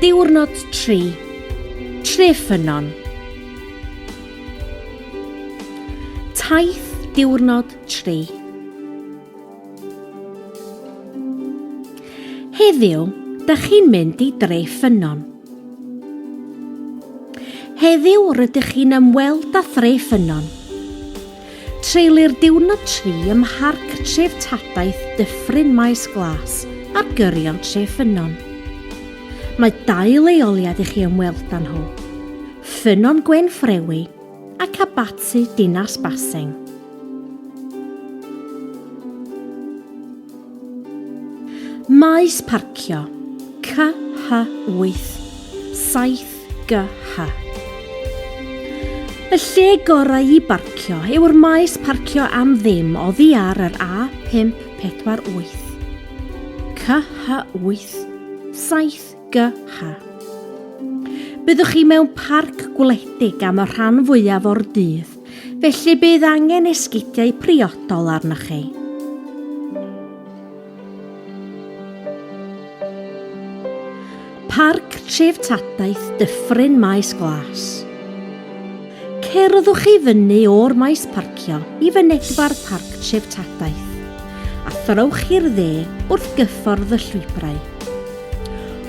Diwrnod 3. Treffynnon. Taith diwrnod 3. Heddiw, da chi'n mynd i Dreffynnon. Heddiw, rydych chi'n ymweld â Threffynnon. Treulir diwrnod tri ym Mharc Treftadaeth Dyffryn Maes Glas ar gyrion Treffynnon. Mae dau leoliad i chi ymweld â nhw, Ffynnon Gwenffrewi ac Abaty Dinas Basing. Maes parcio, CH8, 7GH. Y lle gorau i barcio yw'r maes parcio am ddim oddi ar yr A548. CH8, 7GH. Byddwch chi mewn parc gwledig am y rhan fwyaf o'r dydd, felly bydd angen esgidiau priodol arnoch chi. Parc Treftadaeth Dyffryn Maes Glas. Cerddwch i fyny o'r maes parcio i fynedfa'r Parc Treftadaeth, a throwch i'r dde wrth gyffordd y llwybrau.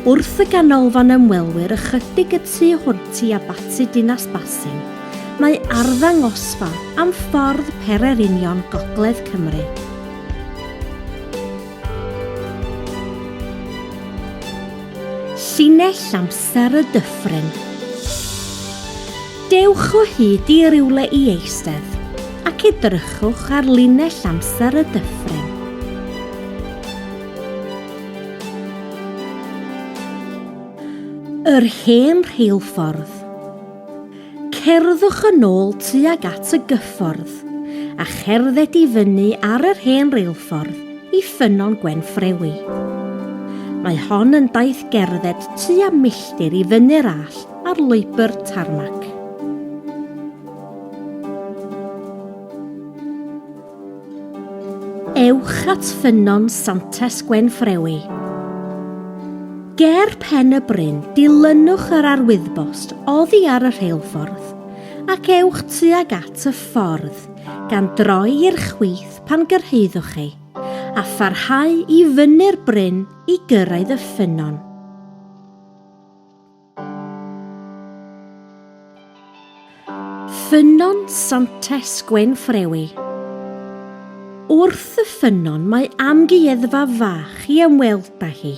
Wrth y ganolfan ymwelwyr ychydig y tu hwnt i Abaty Dinas Basing, mae arddangosfa am ffordd pererinion Gogledd Cymru. Llinell amser y dyffryn. Dewch o hyd i rywle i eistedd ac edrychwch ar linell amser y dyffryn. Yr hen rheilffordd. Cerddwch yn ôl tuag at y gyffordd a cherdded i fyny ar yr hen reilffordd i Ffynnon Gwenffrewi. Mae hon yn daith gerdded tua milltir i fyny'r allt ar lwybr tarmac. Ewch at Ffynnon Santes Gwenffrewi. Ger pen y bryn, dilynwch yr arwyddbost oddi ar y rheilffordd ac ewch tuag at y ffordd, gan droi i'r chwith pan gyrhaeddwch chi, a pharhau i fyny'r bryn i gyrraedd y ffynnon. Ffynnon Santes Gwenffrewi. Wrth y ffynnon mae amgueddfa fach i ymweld â hi.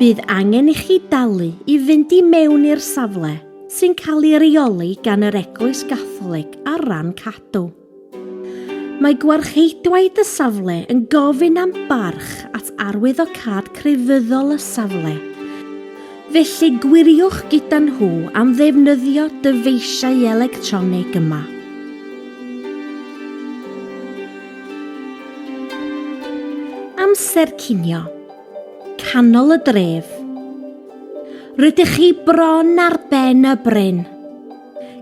Bydd angen i chi dalu i fynd i mewn i'r safle sy'n cael ei reoli gan yr Eglwys Gatholig ar ran Cadw. Mae gwarcheidwaid y safle yn gofyn am barch at arwyddocâd crefyddol y safle, felly gwiriwch gyda nhw am ddefnyddio dyfeisiau electronig yma. Amser cinio. Canol y dref. Rydych chi bron ar ben y bryn.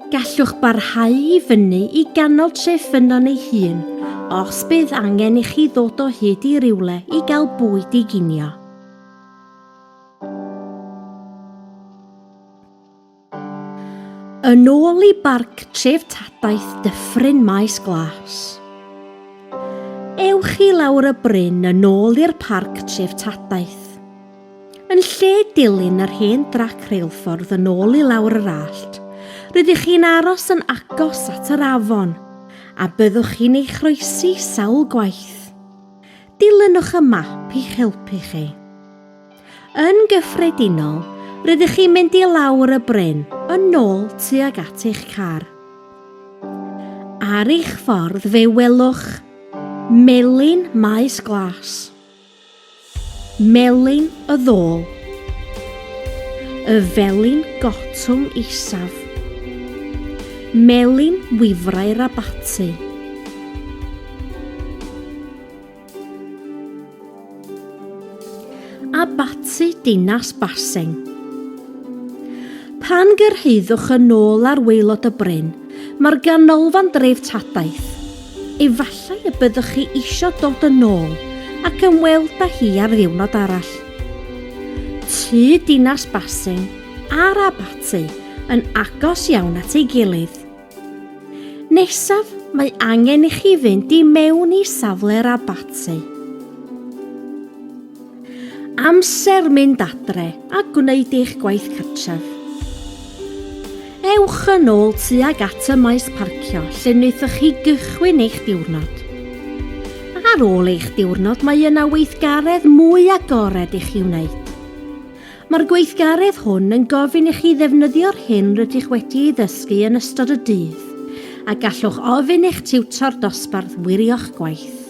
Gallwch barhau i fyny i ganol tref Ffynnon ei hun os bydd angen i chi ddod o hyd i rywle i gael bwyd i ginio. Yn ôl i Barc Treftadaeth Dyffryn Maes Glas. Ewch i lawr y bryn yn ôl i'r Parc Treftadaeth. Yn lle dilyn yr hen drac rheilffordd yn ôl i lawr yr allt, rydych chi'n aros yn agos at yr afon, a byddwch chi'n ei chroesi sawl gwaith. Dilynwch y map i'ch helpu chi. Yn gyffredinol, rydych chi'n mynd i lawr y bryn yn ôl tuag at eich car. Ar eich ffordd fe welwch Melin Maes Glas. Melin y Ddôl. Y Felin Gotwm Isaf. Melin Wifrau'r Abaty. Abaty Dinas Basing. Pan gyrhaeddwch yn ôl ar waelod y bryn, Mae'r ganolfan dreftadaeth. Efallai y byddwch chi isio dod yn ôl ac ymweld â hi ar ddiwrnod arall. Tŷ Dinas Basing a'r Abaty yn agos iawn at ei gilydd. Nesaf, mae angen i chi fynd i mewn i safle'r abaty. Amser mynd adre a gwneud eich gwaith cartref. Ewch yn ôl tuag at y maes parcio lle wnaethoch chi gychwyn eich diwrnod. Ar ôl eich diwrnod mae yna weithgaredd mwy agored i chi wneud. Mae'r gweithgaredd hwn yn gofyn i chi ddefnyddio'r hyn rydych wedi ei ddysgu yn ystod y dydd, a gallwch ofyn i'ch tiwtor dosbarth wirio'ch gwaith.